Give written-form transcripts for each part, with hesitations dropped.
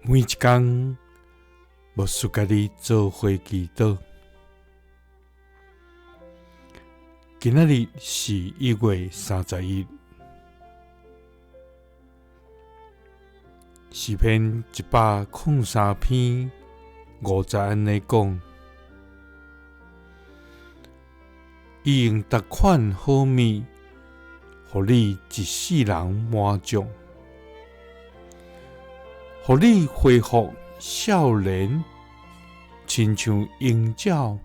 每一工，牧師佮你做伙祈禱。今仔日是1月31，詩篇103篇5節按呢講：伊用逐款好物，予你一世人滿足。予你恢復少年，親像鷹鳥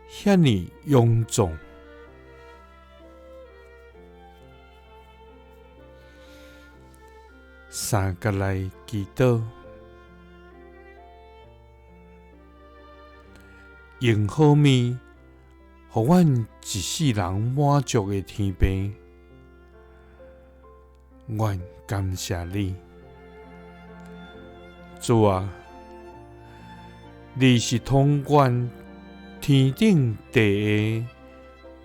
遐爾勇壯。三角來祈禱，用好物，予阮一世人滿足的天父，阮感謝你。主啊，你是統管天頂地下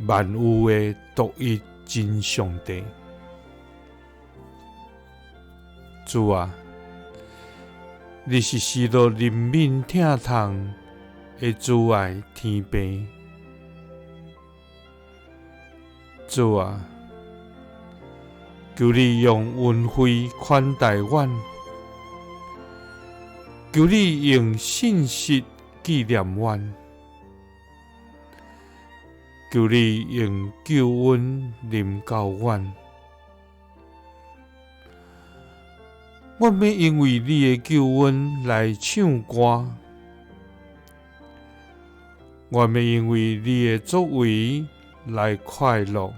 萬有的獨一真上帝。主啊，你是使予人民疼痛的慈愛天父。主啊，求你用恩惠款待阮，求你用信實紀念阮，求你用救恩臨到阮。阮欲因為你的救恩來唱歌，阮欲因為你的作為來快樂。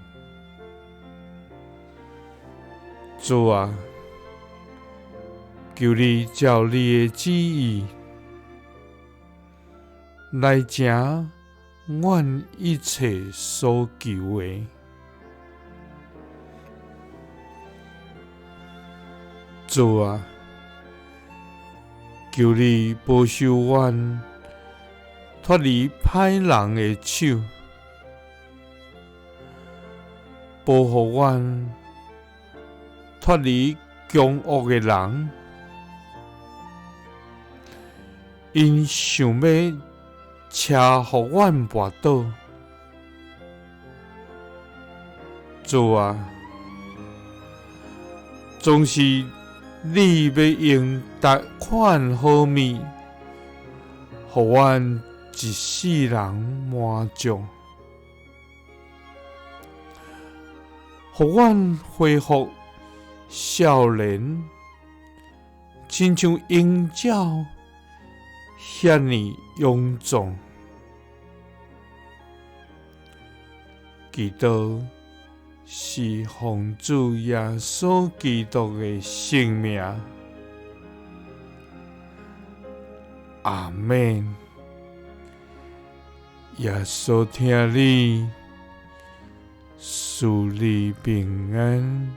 主啊，求你照你的旨意來成阮一切所求的。主啊，求你保守阮脫離歹人的手，保護阮脫離兇惡的人，𪜶想欲車予阮跋倒。主啊，總是你欲用逐款好物，予阮一世人滿足，予阮恢復少年，親像鷹鳥遐爾勇壯。祈禱是奉主耶穌基督的聖名，阿們。耶穌疼你，賜你平安。